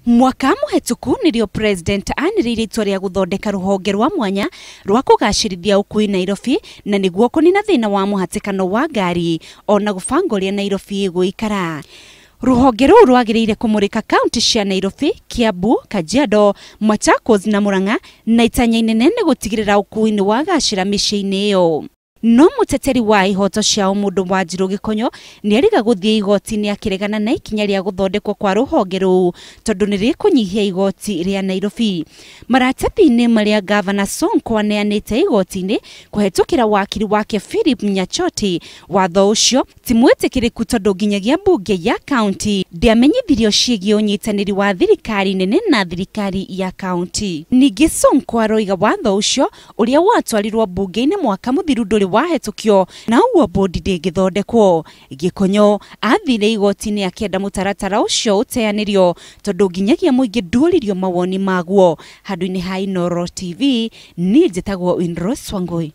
Mwaka mũhetũku nĩrĩo president anĩrĩire itua rĩa gũthondeka rũhonge rwa mwanya rwa kũgacĩrithia ũkui Nairobi, na nĩguo kũnina thĩna wa mũhatĩkano wa ngari ona gũbanga ũrĩa Nairobi ĩgũikara. Rũhonge rũu rwagĩrĩire kũmũrĩka kaunti cia Nairobi, Kiambu, Kajiado, Machakos na Murang'a, na itanya inene nĩ gũtigĩrĩra ũkui nĩ wagacĩra mĩciĩ-inĩ ĩyo. No mũteteri wa ihoto cia ũmũndũ Wanjirũ Gĩkonyo nĩeriga gũthiĩ igoti-inĩ akĩregana na ikinya rĩa gũthondekwo kwa rũhonge rũu tondũ nĩ rĩkũnyihia igoti rĩa Nairobi. Maratathi-inĩ marĩa Gavana Sonko aneanĩte igoti-inĩ kũhetũkĩra wakiri wake Philip Nyachoti, watho ũcio ti mwĩtĩkĩrĩku tondũ nginyagia mbunge ya kaunti ndĩamenyithirio ciĩgiĩ ũnyitanĩri wa thirikari nene na thirikari ya kaunti. Ningĩ Sonko aroiga watho ũcio ũrĩa watwarirwo mbunge-inĩ mwaka mũthiru ndũrĩ wahetũkio na ũguo bodi ndĩngĩthondekwo. Gĩkonyo athire igoti-inĩ akĩenda mũtaratara ũcio ũteanĩrio tondũ nginyagia mũingĩ nduoririo mawoni maguo. Handũ-inĩ ha Inooro TV, niĩ njĩtagwo Winrose Wangui.